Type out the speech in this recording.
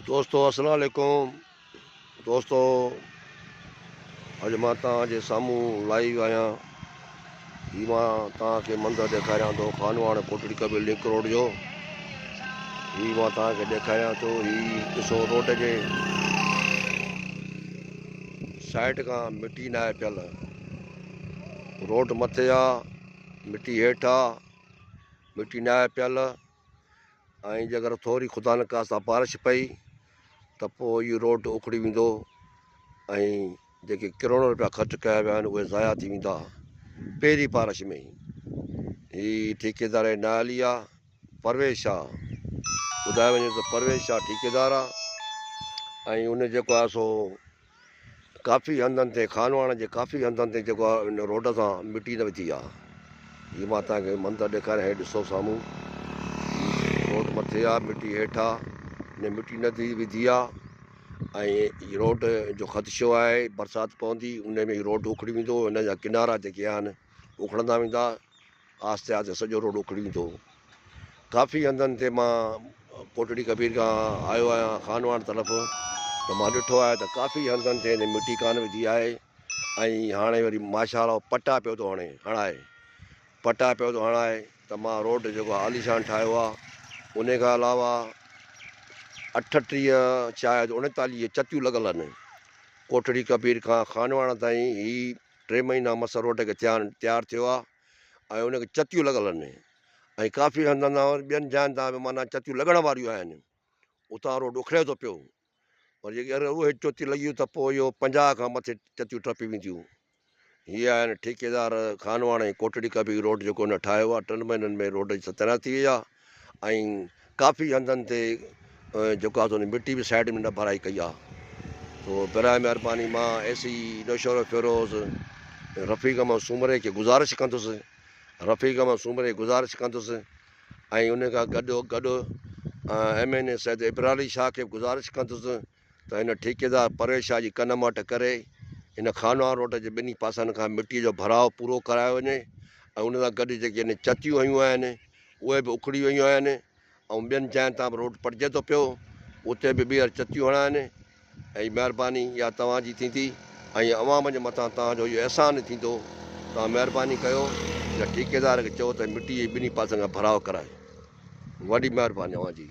دوستو اسلام عليڪم دوستو اڄ مان توهان جي سامهون لائيو آهيان هي مان توهان کي منظر ڏيکاريان ٿو خانواهڻ ڪوٽڙي ڪبير لنڪ روڊ جو هي مان توهان کي ڏيکاريان ٿو هي ڏسو روڊ جي سائيڊ کان مٽي ناهي پيل روڊ مٿي آ مٽي هيٺ آ مٽي ناهي پيل ۽ جيڪر ٿوري خدا نه خاصه بارش پئي ته پوء اهو روڊ اکڙي ويندو ۽ جيڪي ڪروڙين روپيا خرچ ڪيا ويا آهن اهي ضايع ٿي ويندا پهرين بارش ۾ ئي. هي ٺيڪيدار جي نااهلي آ پرويز شاهه ٻڌايو وڃي ته پرويز شاهه ٺيڪيدار آ ۽ ان جيڪو آ سو ڪافي هنڌن تي خانواهڻ جي ڪافي هنڌن تي جيڪو آهي ان روڊ سان مٽي نه وڌي آهي هي مان توهان کي منظر ڏيکاريان هي ڏسو سامهون روڊ مٿي آهي مٽي هيٺ آهي ان مٽي نه ٿي وڌي آهي ۽ روڊ جو خدشو آهي برسات پوندي ان ۾ روڊ اکڙي ويندو ان جا ڪنارا جيڪي آهن اکڙندا ويندا آهستي آهستي سڄو روڊ اکڙي ويندو. ڪافي هنڌن تي مان ڪوٽڙي ڪبير کان آيو آهيان خانواهڻ طرف ته مان ڏٺو آهي ته ڪافي هنڌن تي هن مٽي ڪانه وڌي آهي ۽ هاڻي وري ماشاء الله پٽا پيو ٿو هڻي هڻائي پٽا پيو ٿو هڻائي ته مان روڊ جيڪو عاليشان ٺاهيو آهي ان کان علاوه 38 شايد 39 چتيون لڳل آهن ڪوٽڙي ڪبير کان خانواهڻ تائين هي 3 مهينا مس روڊ کي ٿيا آهن تيار ٿيو آهي ۽ ان کي چتيون لڳل آهن ۽ ڪافي هنڌن تان ٻين جاين تان به معنيٰ چتيون لڳڻ واريون آهن اتان روڊ اکڙي ٿو پيو پر جيڪي اهي چتيون لڳيون ته پوء اهو 50 کان مٿي چتيون ٽپي وينديون. هي آهن ٺيڪيدار خانواهڻ ۽ ڪوٽڙي ڪبير روڊ جيڪو هن ٺاهيو آهي 3 مهينن ۾ روڊ جي ستياناس ٿي وئي آهي ۽ ڪافي هنڌن تي جيڪو آهي سو مٽي به سائيڊ ۾ نه ڀرائي ڪئي آهي تو برائي مهرباني مان اي سي نوشهروفيروز رفيق احمد سومري کي گذارش ڪندس رفيق احمد سومري کي گذارش ڪندس ۽ ان کان گڏو گڏ M N A Syed Ibrar Ali Shah کي به گذارش ڪندس ته هن ٺيڪيدار پرويز شاهه جي ڪن ماٺ ڪري هن خانواهڻ روڊ جي ٻنهي پاسن کان مٽي جو ڀراء پورو ڪرايو وڃي ۽ ان سان گڏ جيڪي هن چتيون هنيون آهن اهي به اکڙي ويون آهن ۽ ٻين جاين تان به روڊ پٽجي ٿو پيو اتي به ٻيهر چتيون هڻائن ۽ مهرباني اها توهان جي ٿيندي ۽ عوام جي مٿان توهان جو اهو احسان ٿيندو توهان مهرباني ڪيو هن ٺيڪيدار کي چئو ته مٽي جي ٻنهي پاسن کان ڀراء ڪرائي وڏي مهرباني اوهان جي.